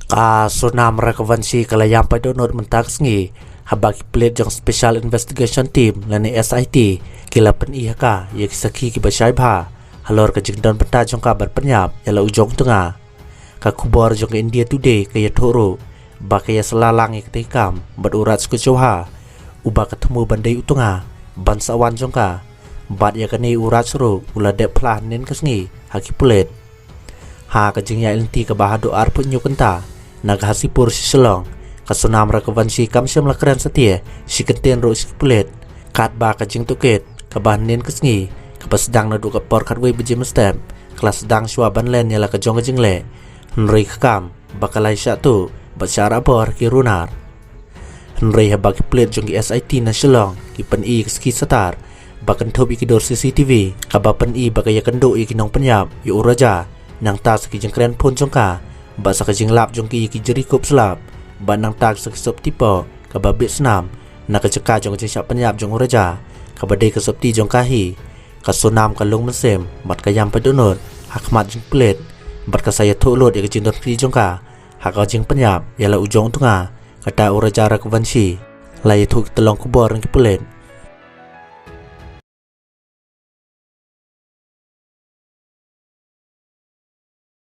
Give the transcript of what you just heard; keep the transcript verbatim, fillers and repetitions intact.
Ka Sonam Raghuvanshi ka la ïam paidbah mynta ka sngi, haba ki pulit jong Special Investigation Team lane S I T ki la pyni ha ka ïa ki sakhi kiba shai bha halor ka jingdon bynta jong ka ban pynïap ïa la u jong u tnga. Ka khubor jong ka India Today ka ïathuh ruh ba ka ïa sla lang ïa ka tnga kam bad u Raj Kushwaha, uba ka thmu ban dei u tnga ban sa wan jong ka, bad ïa kane u Raj ruh u la dep phla hynnin ka sngi ha ki pulit. Ha ka jingïaid lynti kaba haduh arphew hynñiew kynta na ka Hasipur sha Shillong, ka Sonam Raghuvanshi kam shym la kren satia shi kyntien ruh sha ki pulit, katba ka jingtohkit kaba hynnin ka sngi kaba sdang naduh ka por khatwei baje mynstep ka la sdang shuwa ban len ïa la ka jong ka jingleh, hynrei ka kam ba ka la ïa shah tuh bad shah rah bor ki runar. Hynrei haba ki pulit jong ki S I T na Shillong ki pyni ka sakhi satar ba kynthup ïa ki dur C C T V kaba pyni ba ka ïakynduh ïa ki nongpynïap ïa u Raja, nangta sa ki jingkren phone jong ka bad sa ka jinglap jong ki ïa ki jri kup slap, bad nangta sa ki sopti poh kaba bit snam na ka jaka jong ka jingshah pynïap jong u Raja, kaba dei ka sopti jong ka hi. Ka Sonam ka lung mynsiem bad ka ïam paidbah ha khmat jong ki pulit, bad ka sa ïathuh lut ïa ka jingdon kti jong ka ha ka jingpynïap ïa la u jong u tnga, kata u Raja Raghuvanshi, la ïathuh ki tyllong khubor na ki pulit.